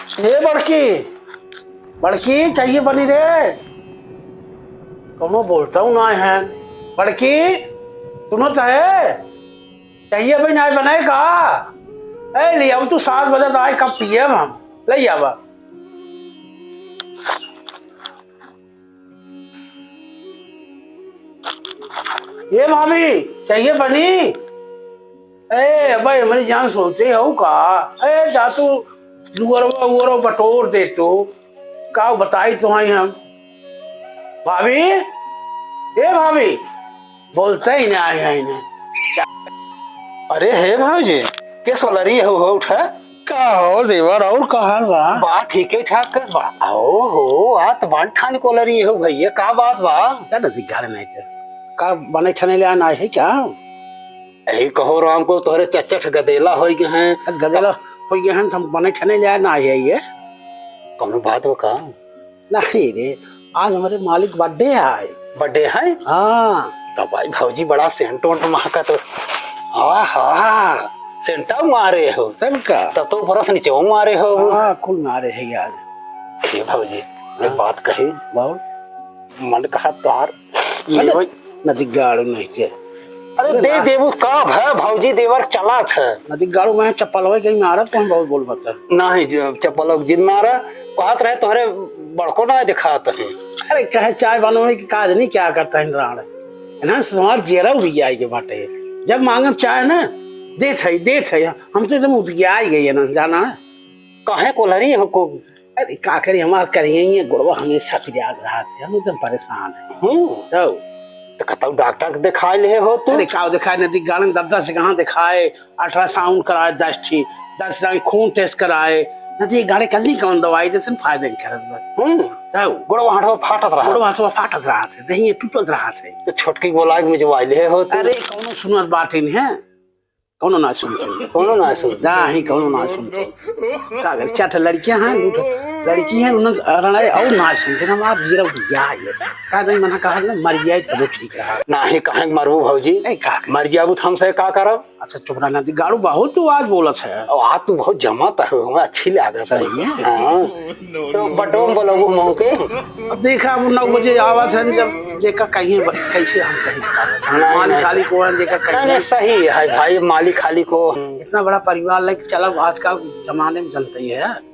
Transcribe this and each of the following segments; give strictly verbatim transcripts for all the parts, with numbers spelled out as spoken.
ए बड़की, बड़की, चाहिए बनी रे। कौनो बोलतउ नाहीं है। बड़की, सुनत है? चाहिए अबहीं नाहीं बनाए का? ए, ले आउ तू, सात बजत आए, कब पियब हम? ले आवा। ए भाभी, चाहिए बनी? ए, अबे, हमरी जान सोचे हो का? ए, जा तू दुअरवा उअरवा बटोर दे तू। का बताई तुहई हम? भाभी, ए भाभी, बोलते ही ना आए हैं इन्हें। अरे हे भाऊजी, के सोलरी हो, हो उठा? का हो देवर, और का हाल बा? बा ठीके ठाक बा। ओ हो, आ त बड़ ठान कोलरी हो भैया, का बात बा? का नजदीक गाड़े नहीं थे? का बने ठने ले आना है क्या? यही कहो राम को, तोहरे चच्चठ गदेला होई गए हैं। आज गदेला होई गए हैं, हम बने ठने ले आना है ये। कौनो बात हो का? नहीं रे, आज हमरे मालिक birthday है। Birthday है? हाँ। तब भाई भौजी बड़ा सेंट ओंट महकत। आहा, सेंटा मारे हो। तब का? तब तो ऊपर से नीचे मारे हो। हाँ, कुल मारे है यार। हे भौजी, एक हाँ। बात कही। बोल। मन कहा तार अरे, लेवे। नदी गाड़ू नहीं के। अरे अरे दे ना। देबू का भय भौजी देवर चला थे। नदी गाड़ू में चप्पल होई गई मारब तो हम बहुत बोल बता। नहीं जी, चप्पल अब जिन मारा, कहत रहे तोहरे बड़को ना दिखात है। अरे कहे चाय बनवे की काज नहीं क्या करता है राण। ना तुम्हार जेरा उड़ी जाए के बाटे। जब मांगब चाय ना, दे छै, दे छै। हम तो एकदम उबियाई गई है ना, जाना है। काहे कोलरी हो को? अरे का करी, हमार करिए ये गोड़वा हमेशा पिरात रहा है, हम एकदम परेशान है। हम्म। तो तो कतौ डॉक्टर के दिखाए ले हो तू? अरे का दिखाए, नदी गाड़न दस दस जगह दिखाए, ultrasound कराए दस ठी, दस जगह खून test कराए, नदी गाड़े कहीं कौन दवाई देसन फायदा नहीं करत बा। हम्म। तो गोड़वा हाथवा फाटत रहा। गोड़वा हाथवा फाटत रहा है, देहिए टूटत रहा है। तो छोटकी बोला के में जो आइले हो तू? अरे कौनो सुनत बात ही नहीं है। कौनो ना सुनते। कौनो ना सुनते। ना ही कौनो ना सुनते। का करे, चार ठे लड़कियां हैं, दू ठे लड़की हैं, उन्हें रणय और ना सुनते, हमार जीरा उठ गया है। का दई मना कहा ना, मर गया तब ठीक रहा। ना ही कहें मरबू भौजी। ए, का करे? मर जाबू तो हमसे का करब? अच्छा, चुप रहा ना, गाड़ू बहुत तू आज बोलत है। और आज तू बहुत जमात है, हमें अच्छी लागत है। सही है? हाँ। तो बटोम बोलबू मौके। अब देखा, अब नौ बजे आवत है, जब जेका कहीं ब-, कैसे हम कहीं बतावे? नहीं, मालिक नहीं, खाली सही। को है, जेका कहीं नहीं, नहीं, सही है भाई, मालिक खाली को। इतना बड़ा परिवार लेके चलब आजकल जमाने में जनते ही है।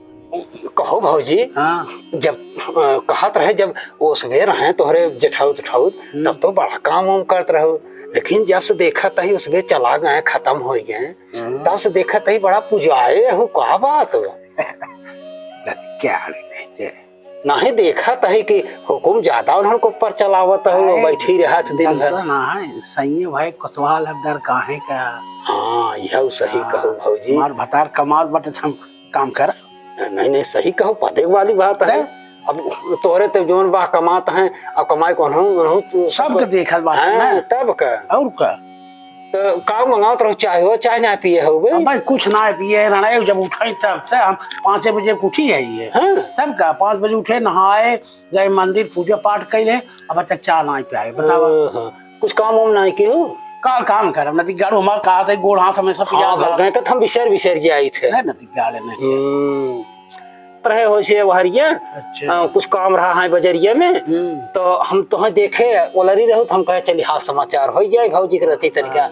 कहो भौजी, हाँ। जब, अ, कहत रहे, जब ओसबे रहे तोहरे जेठाउत उठाउत, हम्म। तब तो बड़ा काम वाम करत रहो, लेकिन जब से देखत ही ओसबे चला गए, खतम होइ गए, हम्म। तब से देखत ही बड़ा पुजाए हो, का बात हो? नहीं, क्या हाल है, नहीं थे। नाहीं देखत ही कि हुकुम ज्यादा उन्हन को ऊपर चलावत हो, अरे, बैठी रहत दिन भर। जनता ना है, सही भाई कोतवाल अब डर काहे का? हाँ, यह सही हाँ, कहो भौजी। हमार भतार कमात बाटे त हम काम कर। नहीं, नहीं, सही कहो, पदे वाली बात है। सही। अब तोहरे ते जोन बा कमात हैं, अब कमाई को उन्हों, उन्हों तू सबके देखत बाटे हाँ, ना। तब का? और का? तो का मंगावत रहो, चाय हो, चाय ना पिए हो बे? अब भाई कुछ ना पिए, रणय जब उठाई तब से हम पाँचे बजे उठी है ये। हाँ। तब का, पाँच बजे उठे, नहाए, गए मंदिर, पूजा पाठ कैले, अब तक चाय ना पियाए, बतावा। ओहो, कुछ काम वाम ना कियो? का काम करब, नदी गाड़ू हमार कहा थे, गोड़ हाथ हमेशा पिरात हाँ, रहा। गए कत हम बिसर, बिसर जाई थे। नहीं, नदी गाड़े नहीं। हम्म। रहे हो से वहरिया, अच्छा। अ, कुछ काम रहा है बजरिया में, हम्म। तो हम तोहे देखे, ओलरी रहो, तो हम कहे, "चली, हाल समाचार हो जाए भौजी के रहती तरीका।" हाँ।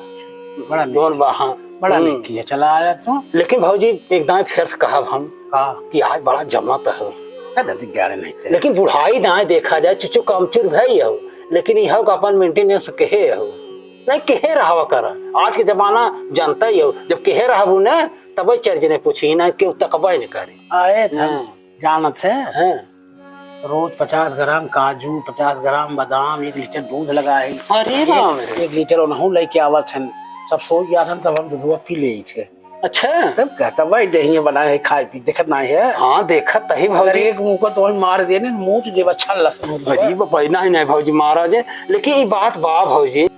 बड़ा नीक। जोन बा, हाँ। बड़ा हम्म। नीक किया, चला आया तू। लेकिन भौजी, एक दाएं फेर से कहब हम का? कि आज बड़ा जमात हो। अरे, नदी गाड़े नहीं थे। लेकिन बुढ़ाई दाएं देखा जाए, चुचु कामचुर भई हो, लेकिन यह का अपन maintenance केहे हो। नहीं, केहे रहवा कर। आज के जमाना जनता ही हो, जब केहे रहबू ना, तबे चार जने पूछी ना, केहू तकबे न करे। आए थे, हाँ। जानत है? हाँ। रोज पचास ग्राम काजू, पचास ग्राम बादाम, एक लीटर दूध लगाए। अरे एक, राम रे। एक लीटर ओनहु लेके आवत हन। सब सोई जात हन, तब हम दूधवा पी लेई थे। अच्छा। तब का, तब वही देहिए बनाए है, खाए पी, देखत नाहीं है? हाँ, देखत तही अगर भौजी। एक मुँह को तो वही मार देने, मुँह तो जेब अच्छा लस मुँह को। अरे बाप, नहीं, नहीं भौजी, मारा जे। लेकिन ई बात बा भौजी।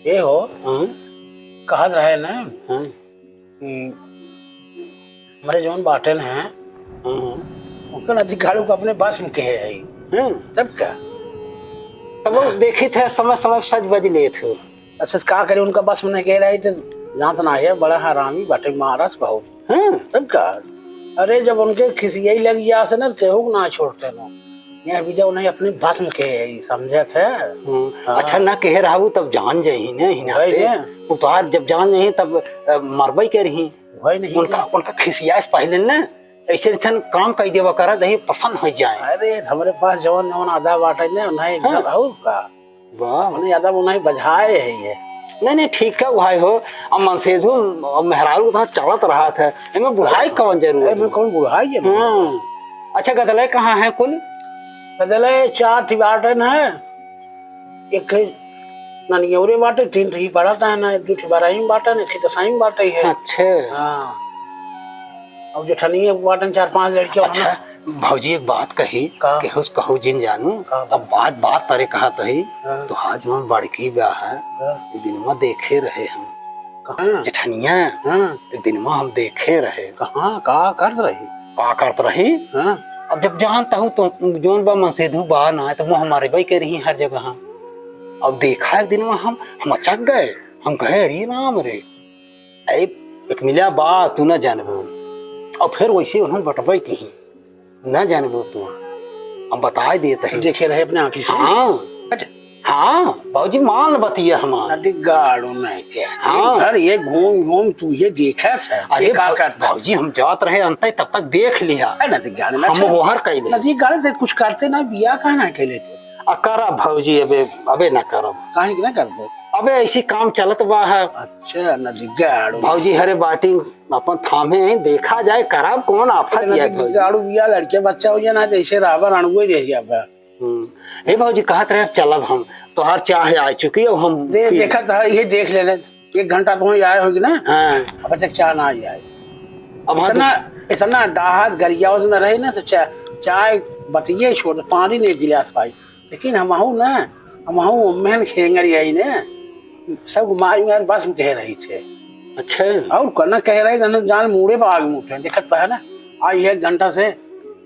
ये हो, हाँ? कहत रहे ना, हाँ। कि हमरे जौन बाटेन हैं, हम्म। उनका अधिकारों को अपने बस में कहे है। हम्म। तब का? तब वो हाँ। देखित है, समय समय सच बज लेत हो। अच्छा, का करे, उनका बस में नहीं कह रही तो जानत ना है, बड़ा हरामी बाटे, मारस बहुत। हम्म। तब का? अरे, जब उनके खिसियाई लग जास ना, तो केहू के ना छोड़ते ना। ये विजय उन्हें अपने भस्म के ही समझे थे। हम्म, हाँ। अच्छा ना कहे रहबू, तब जान जाई ने, ही ना वही पे। ने। उतार जब जान जाई, तब, अ, मरबई के रही। वही नहीं उनका, ना। उनका खिसियाए से पहले ना, ऐसे, ऐसे काम कई देवा करा, दही पसंद हो जाए। अरे, हमरे पास जवन, जवन आधा बाटे ने, उन्हें एकदम हाँ। और का। वाह। अपने ज्यादा वो नहीं बजाए है ये। नहीं, नहीं, ठीक है भाई हो। अब मनसेधु, अब मेहरारू तो चलत रहा था, एमे बुढ़ाई कौन जरूरत एमे है? कौन बुढ़ाई है? हाँ। अच्छा, गदले कहाँ है कुल? गदले चार ठिबाटन है, एक ठे ननियौरे बाटे, तीन ठे ही पढ़त है ना, दू ठे बारहवीं में बाटे, एक ठे दसवीं में बाटे है। अच्छा। हाँ। अब जेठनिया बाटन चार पांच लड़के, अच्छा, भौजी एक बात कही, का? केहू से कहू जिन जानू, का? अब बात बात तरे कहत ही, हाँ। तोहार जौन बड़की बा है, हाँ। एक दिनमा देखे रहे हम। कहाँ? जेठनिया, हाँ। एक दिनमा हम देखे रहे। कहाँ? का करत रही? का करत रही? हाँ। अब जब जानत हूँ तो जौन बा मनसेधु बा ना, तो मुँह मारे बई के रही हर जगह। अब देखा एक दिनमा हम, हम अचक गए, हम कहे, "अरे राम रे।" ए, एक मिला बा, तू ना जानबू। और फिर वैसे उन्होंने बटबई की, ना जानबू तू। हम बताए देत ही। देखे रहे अपने आँखी से? हाँ। अच्छा। हाँ, भौजी मान बतिया हमार। नदी गाड़ू नहीं थे। हाँ। दिन भर ये घूम घूम तू ये देखा था, अरे ये का भौ-, करता? भौजी हम जात रहे अंत तब तक देख लिया। ए, नदी गाड़ू ना हम थे। ओहर कैले। नदी गाड़ू थे कुछ करते ना, बिया कहाँ ना कैले थे? आ, करब भौजी, अबे, अबे ना करब। काहे के ना करबो? अबे, ऐसी काम चलत बा है। अच्छा, नदी गाड़ू। भौजी, हरे बाटी अपन थामे हैं, देखा जाए, करब कौन आफत अरे, या नदी भौजी? गाड़ू बिया, लड़के बच्चा हो जाए ना, जैसे राबर अणुए रह जाबा। हम्म। हे भौजी, कहत रहे, अब चलब हम, तोहार चाह आ चुकी, अब हम दे, पी देखत है, ये देख लेने, एक घंटा तो वहीं आए होगी ना। हाँ। अब तक चाह ना आई आए। अब हाँ, इतना, तो इतना डाहत गरिया उसमें रही ना, तो चा-, चाय बतिये छोड़, पानी नहीं गिलास पाई। लेकिन हमहू ना, हमहू ओम्हन खेंगरी आई ने, सब माई यार बस में कह रही थे। अच्छा। और करना कह रही थे, जान मूड़े पर आग मुठे, देखत तो है ना, आई है घंटा से,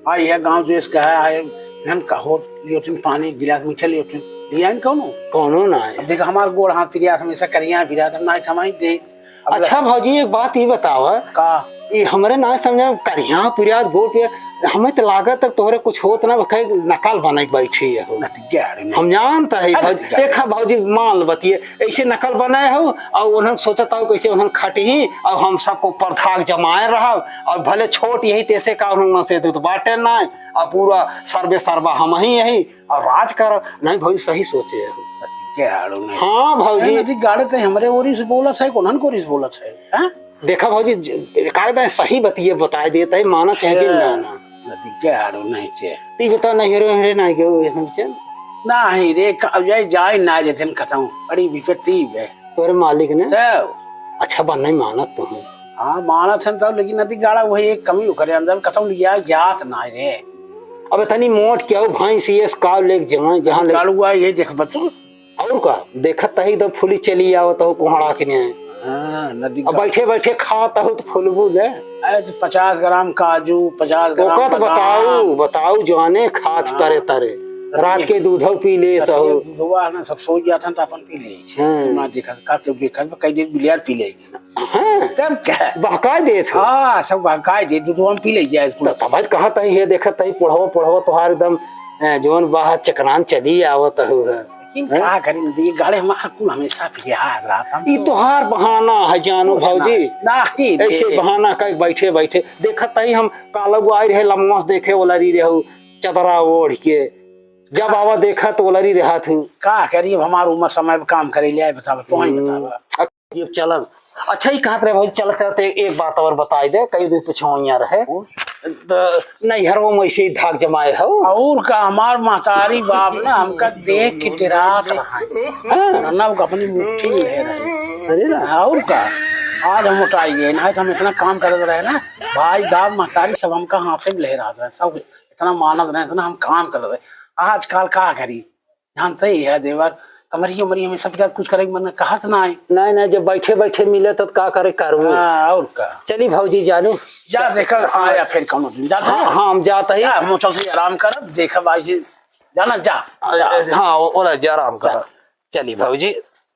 आई है गांव देश का है, आए, हम कहो, लियोटिन पानी, गिलास मीठे लियोटिन, लिया न कौनो? कौनो ना है। अब देख, हमार गोड़ हाथ पिरिया हमेशा करिया पिरिया, ना हमारी दे, अब अच्छा भौजी, एक बात ई बतावा, का? ई हमरे ना समझ में, करिया पुरिया गोड़ पे, हमें तो लागत तक तोहरे कुछ होत ना, कहीं नकल बनाई के बैठी है हो। नतिया रे, हम जानता है अरे भौजी, नतिया। देखा भौजी, मान ल बतिये, ऐसे नकल बनाए हो और उन्हन सोचत हो कैसे उन्हन खटी ही और हम सबको परधाक जमाए रहब और भले छोट यही तैसे का उन्हन से दूध बाटे ना और पूरा सर्वे सर्वा हम ही यही और राज कर। नहीं भौजी, सही सोचे हो। के आड़ू नहीं। हाँ भौजी। अरे नदी गाड़े ते हमरे ओरी से बोलत है, कोनन कोरी से बोलत है? हाँ? देखा भौजी, ज-, कायदा सही बतिये बताए देत है, माना चाहे जिन अच्छा। माना। नदी के आड़ू नहीं चे। ती बता, नहीं रे, रे, नहीं गयो, ये हम चल। नहीं रे, का-, जाए, जाए ना जे थन खतम। बड़ी विपत्ति है। तोरे मालिक ने? तब। अच्छा बा, नहीं मानत तो हम। हाँ, मानत हन तब, लेकिन नदी गाड़ा वही एक कमी ओकरे अंदर, कतौ लिया जात ना रे। अब इतनी मोट क्या हो, भैंस ये काव लेके जाए, जहाँ नदी ले गाड़ू हुआ, ये देख बच्चों। और का, देखत ही एकदम फूली चली आवत हो कोहड़ा के ने। हाँ, नदी अब गाड़ू। बैठे बैठे खात हो तो फूलबू ले। अरे तो पचास ग्राम काजू, पचास ग्राम ओका तो बादाम। बताऊ, बताऊ, जाने खात हाँ। तरे तरे। रात के दूधौ पी लेत हो। दूधवा ना सब सो जात हन तो अपन पी ले। हम्म। ना देखत, का के देखत, कई दिन बिलियर पी लेगी। हाँ। तब क्या? बहकाय देत हो। हाँ, सब बहकाय दे, दूधवा में पी ले जाए इसको। तब, तब कहत ही, हे देखत ही, पढ़ो, पढ़ो, तोहार एकदम, ए, जौन बा, चकरान चली आवत हो है। लेकिन हैं? का करी, नदी गाड़े हमार कुल हमेशा पियास रहत हम ई तो। तोहार बहाना है, जानो कुछ ना। भौजी। नहीं, ऐसे दे। बहाना कई बैठे, बैठे। देखत ही हम कालगो आई रहे, लम्बा से देखे वाला रही रहू, चदरा ओढ़ के। जब आवा देखा तो ओलरी रहा थू। का करी, अब हमार उम्र समय पे काम करे ले आए, बतावा, तो ही हम्म। बतावा। अब चलब। अच्छा ही कहत रहे भाई, चलत चलत एक बात और बताई दे, कई दिन पिछवैया रहे। हम्म। तो नैहरवा में ऐसे ही धाक जमाए हो। और का, हमार महतारी बाप ना हमका देख के डेरात रहा। हाँ। नन्ना को अपनी मुट्ठी में ले रहे। अरे ना। और का, आज हम उठाई गए ना, हम इतना काम करत रहे ना, भाई बाप महतारी सब हमका हाथे में ले रहा था, सब इतना मानत रहे, इतना हम काम करत रहे। आजकल का करी, जानते ही है देवर, कमरियो मरी हमें सब कुछ करे के मन में कहत ना है। नहीं, नहीं, जब बैठे बैठे मिले तो का करे करबो। हाँ, और का। चली भौजी जानू। जा देखा, आया फिर कौनो दिन, जा हाँ, देखा। हाँ, हम जात ही। जा, हम चल से आराम करब, देखब आज ये, जाना जा। आ, जा। हाँ, ओ-, ओला जा आराम कर। चली भौजी।